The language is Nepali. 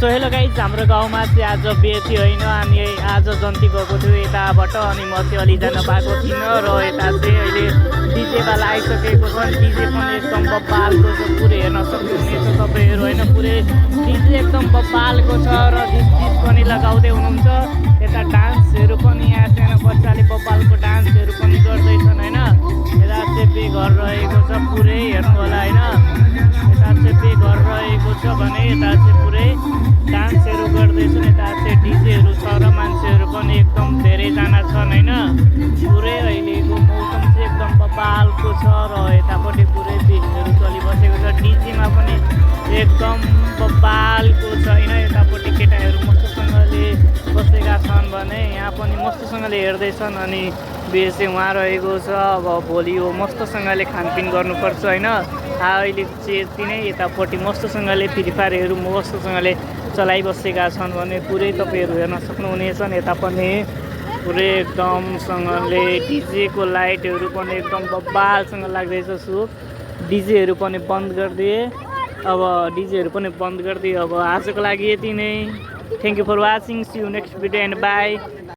सो हेलो गाइज, हाम्रो गाउँमा चाहिँ आज बिहे थियो होइन। अनि आज जन्ती गएको थियो यताबाट, अनि म चाहिँ अलि जान पाएको थिइनँ। र यता चाहिँ अहिले डिजेवाला आइसकेको छ। डिजे पनि एकदम बब्बालको छ, पुरै हेर्न सक्नुहुनेछ तपाईँहरू होइन। पुरै डिजे एकदम बब्बालको छ र डिस पनि लगाउँदै हुनुहुन्छ। यता डान्सहरू पनि यहाँ सानो बच्चाले बब्बालको डान्सहरू पनि गर्दैछन् होइन। यता चाहिँ पे घर रहेको छ, पुरै हेर्नु होला होइन। यता चाहिँ पे घर रहेको छ भने यता चाहिँ पुरै डान्सहरू गर्दैछन्। यता चाहिँ डिजेहरू छ र मान्छेहरू पनि एकदम धेरैजना छन् होइन। पुरै अहिलेको मौसम चाहिँ एकदम बब्बालको छ र यतापट्टि पुरै बिचहरू चलिबसेको छ। डिजेमा पनि एकदम बब्बालको छ होइन। यतापट्टि केटाहरू मस्तसँगले बसेका छन् भने यहाँ पनि मस्तसँगले हेर्दैछन्। अनि बिहे चाहिँ उहाँ रहेको छ। अब भोलि हो मस्तसँगले खानपिन गर्नुपर्छ होइन। अहिले चाहिँ यति नै। यतापट्टि मस्तसँगले फ्री फायरहरू मस्तसँगले चलाइबसेका छन् भने पुरै तपाईँहरू हेर्न सक्नुहुनेछन्। यता पनि पुरै एकदमसँगले डिजेको लाइटहरू पनि एकदम बब्बालसँग लाग्दैछ। सो डिजेहरू पनि बन्द गरिदिए। अब डिजेहरू पनि बन्द गरिदिए। अब आजको लागि यति नै। Thank you for watching. See you next video and by.